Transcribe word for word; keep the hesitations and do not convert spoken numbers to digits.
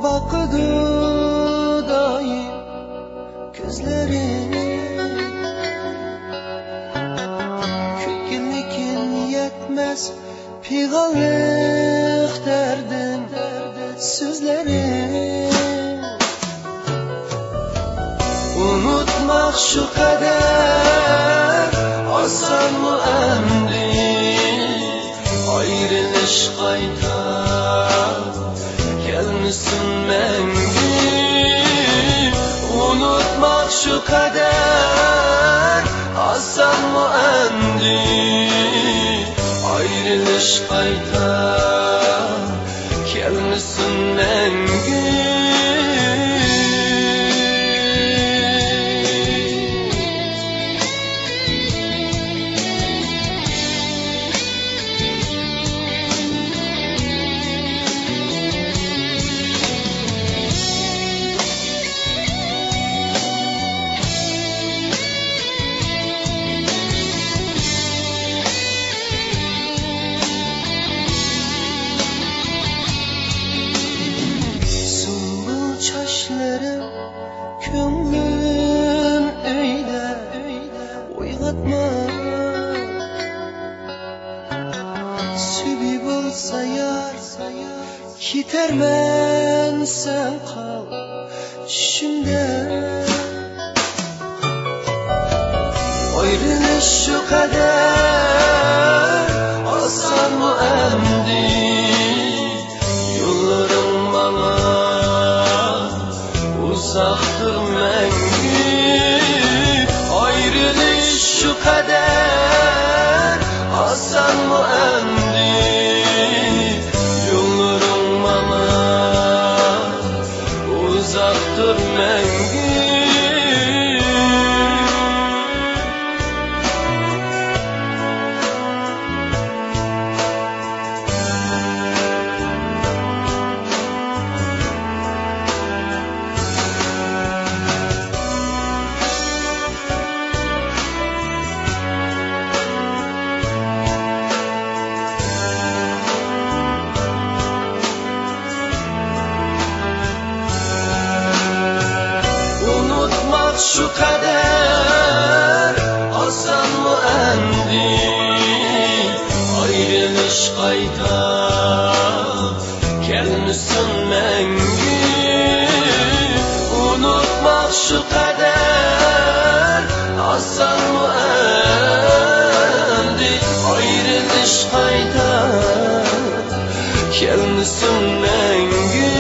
ئاقىدۇ دائىم كۆزلىرىم. كۈلكىلىكىن يەتمەس پىغانلىق دەردىم سۆزلىرىم. ئۇنۇتماق شۇ قەدەر ئاسانمۇ ئەمدى؟ ئايرىلىش قايتا كەلمىسۇن مەڭگۈ. ئۇنۇتماق شۇ قەدەر ئاسانمۇ ئەمدى؟ ئايرىلىش قايتا كەلمىسۇن مەڭگۈ. سۇمبۇل چاچلىرىم، كۆڭلۈم ئۆيدە، ئويغاتما. سۈبھى بولسا يار، كېتەرمەن، سەن قال چۈشۈمدە. ئايرىلىش شۇ قەدەر ئاسانمۇ ئەمدى؟ يوللىرىڭ ماڭا ئۇزاقتۇر مەڭگۈ. ئايرىلىش شۇ قەدەر ئاسانمۇ ئەمدى؟ يوللىرىڭ ماڭا ئۇزاقتۇر مەڭگۈ. ئۇنۇتماق شۇ قەدەر ئاسانمۇ ئەمدى؟ ئايرىلىش قايتا كەلمىسۇن مەڭگۈ. ئۇنۇتماق شۇ قەدەر ئاسانمۇ ئەمدى؟ ئايرىلىش قايتا كەلمىسۇن مەڭگۈ.